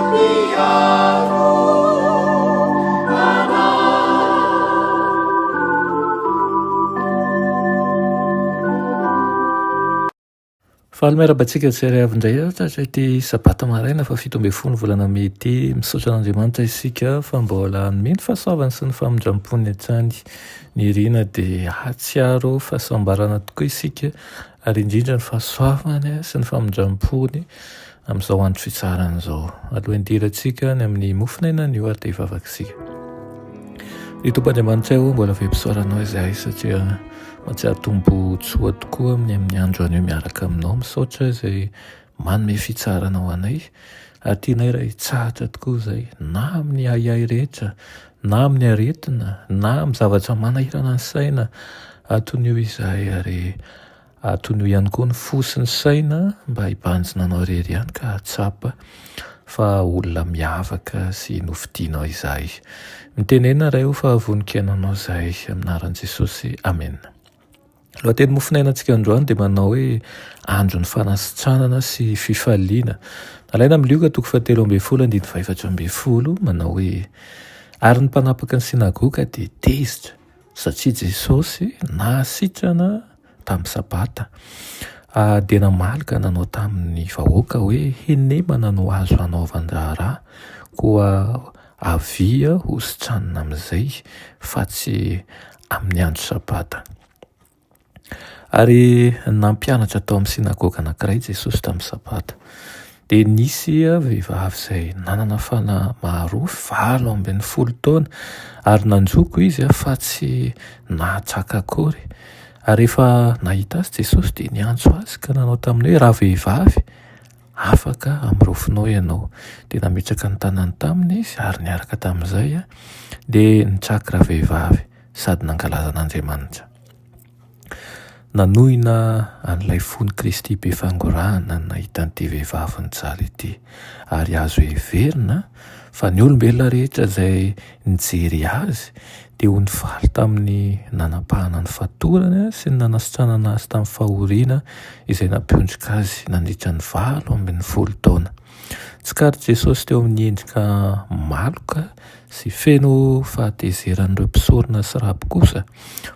Mpiaro anay. Faly miarahaba antsika tsirairay avy indray aho tratra ity sabata maraina faha 17 volana mey ity. Misaotra an'Andriamanitra isika fa mbola hanome ny fahasoavany sy ny famindrampony hatrany. Ny irina dia hahatsiaro fahasambarana tokoa isika ary indrindra ny fahasoavany sy ny famindrampony amin'izao andro fitsaharana izao. Aloha hidirantsika ny amin'ny mofon'aina anio ary dia hivavaka isika. Ry Tompo Andriamanitray ô, mbola velom-pisaorana Anao izahay satria Mahatsiaro tombontsoa tokoa amin'ny amin'ny andro anio miaraka aminao. Misaotra izay manome fitsaharana ho anay. Ary tianay raha hitsahatra tokoa izay na amin'ny ahiahy rehetra, na amin'ny aretina, na amin'ny zavatra manahirana ny saina. Atonio izahay ary atonio ihany koa ny fo sy ny saina mba hibanjina anao irery ihany ka hahatsapa fa olona miavaka sy nofidinao izahay. Mitenena Ray o fa vonon-kiaino anao izahay. Amin'ny anaran'i Jesosy. Amena. Lohateny mofonainantsika androany dia manao hoe andron'ny fanasitranana sy fifaliana. Nalaina amin'ny Lioka toko fahatelo ambin'ny folo andininy fahefatra ambin'ny folo manao hoe ary ny mpanapaka ny synagoga dia tezitra satria Jesosy nahasitrana tamin'ny Sabata. Dia namaly ka nanao tamin'ny vahoaka hoe, Henemana no azo hanaovan-draharaha, koa avia hositranina amin'izay, fa tsy amin'ny andro Sabata. Ary nampianatra tao amin'ny synagoga anankiray Jesosy tamin'ny Sabata. Dia nisy vehivavy izay nanana fanahy maharofy 18 taona, ary nanjoko izy fa tsy nahatraka akory. Ary rehefa nahita azy Jesosy dia niantso azy ka nanao taminy hoe, Ravehivavy, afaka amin'ny rofinao ianao. Dia nametraka ny tanany taminy izy ary niaraka tamin'izay dia nitraky ravehivavy sady nankalaza an'Andriamanitra. Nanohina an'ilay fon'i Kristy be fangorahana ny nahita an'ity vehivavy nijaly ity, ary azo heverina fa ny olombelona rehetra izay nijery azy dia ho nifaly tamin'ny nanapahana ny fatorany sy ny nanasitranana azy tamin'ny fahoriana izay nampiondrika azy nandritra ny 18 taona. Tsikaritr'i Jesosy teo amin'ny endrika maloka sy feno fahatezeran'ireo mpisorona sy raby kosa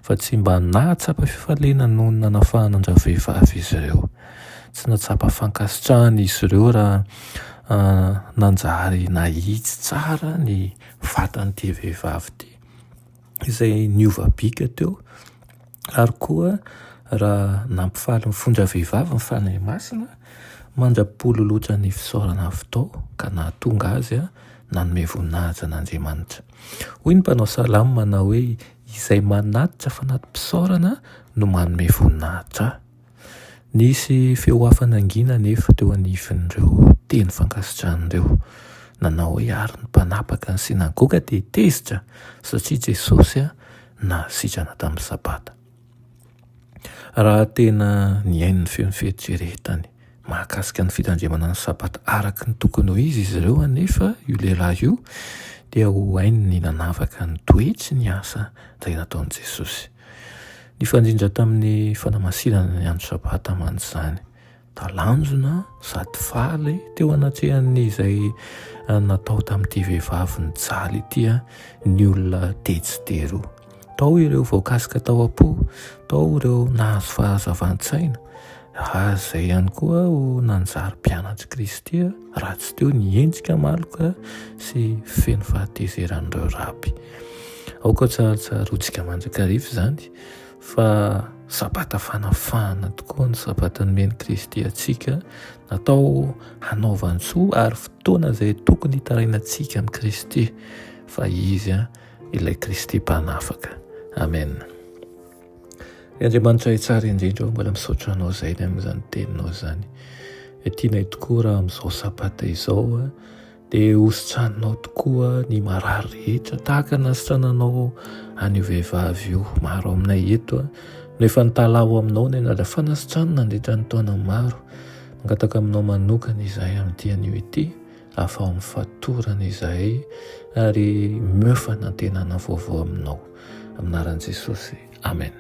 fa tsy mba nahatsapa fifaliana noho ny nanafahana an-dravehivavy izy ireo. Tsy nahatsapa fankasitrahana izy ireo raha nanjary nahitsy tsara ny vatan'ity vehivavy ity izay niova bika teo ary koa raha nampifaly ny fon-dravehivavy ny Fanahy Masina mandra-pololotra ny fisaorana avy tao ka nahatonga azy nanome voninahitra an'Andriamanitra. Hoy ny mpanao salamo manao hoe izay manatitra fanati-pisaorana no manome voninahitra ahy. Nisy feo hafa nangina anefa teo anivon'ireo teny fankasitrahana ireo. Nanao hoe ary ny mpanapaka ny synagoga dia tezitra satria Jesosy nahasitrana tamin'ny Sabata. Raha tena nihaino ny feon'ny fieritreretany mahakasika ny fitandremana ny Sabata araka ny tokony ho izy izy ireo anefa, io lehilahy io, dia ho hainy ny nanavaka ny toetry ny asa izay nataon'i Jesosy. Nifanjinja tamin'ny fanamasinana ny andro Sabata mantsy izany. Talanjona sady faly teo anatrehan'ny izay natao tamin'ity vehivavy nijaly ity ny olona tetsy teroa. Tao ireo voakasika tao am-po, tao ireo nahazo fahazavan-tsaina, ary izay ihany koa ho nanjary mpianatr'i Kristy raha tsy teo ny endrika maloka sy feno fahatezeran'ireo raby. Aoka ho tsarotsaroantsika mandrakariva izany fa Sabata fanafahana tokoa ny Sabata nomen'i Kristy antsika, natao hanaovan-tsoa ary fotoana izay tokony hitarainantsika amin'i Kristy fa Izy ilay Kristy mpanafaka. Amen. Ry Andriamanitra tsara indrindra, mbola misaotra Anao izay ny amin'izany teninao izany. Tianay tokoa raha amin'izao Sabata izao Dia hositranonao tokoa ny marary rehetra, tahaka ny nasitrananao an'io vehivavy io. Maro aminay eto no efa nitalaho aminao ny hanala fanasitranana nandritra ny taona maro. Mangataka aminao manokana izahay amin'ity anio ity, afaho amin'ny fatorana izahay ary omeo fanantenana vaovao aminao. Amin'ny anaran'i Jesosy. Amen.